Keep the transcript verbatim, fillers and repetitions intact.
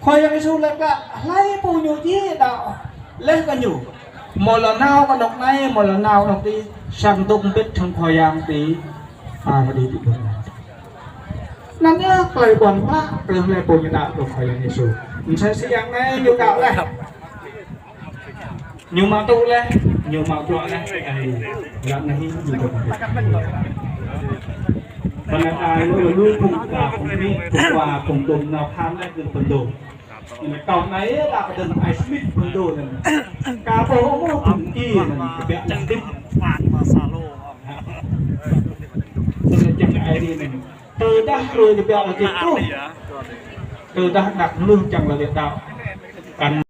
Khua Yang Yêsu lač kơ hlei pô ñu djiê đăo leh kơ ñu, amâo lŏ nao kơ anôk anei, amâo lŏ nao anôk dih, srăng dôk mbĭt hŏng Khua Yang ti, a, ti ƀuôn ala. Anăn yơh klei ƀuăn klă kơ hlei pô ñu đăo kơ Khua Yang Yêsu. Msĕ si yang anei ñu đăo leh. Ñu mă tŭ leh, ñu mă bruă leh, ai, lăn anei ñu dôk. Bana ai lu lu phung, a, phung ni, phung wa, phung dum nao phan leh kơ phung dum. Ñu kâo anei đăo kơ dơ̆ng ai smit phung dum anăn. Ka pô mâo phung i anăn kbiă leh dip. Tơdah ai dih anăn. Tơdah hruê kbiă leh dip truh. Tơdah anak mnuih čiăng leh dip đăo. Kăn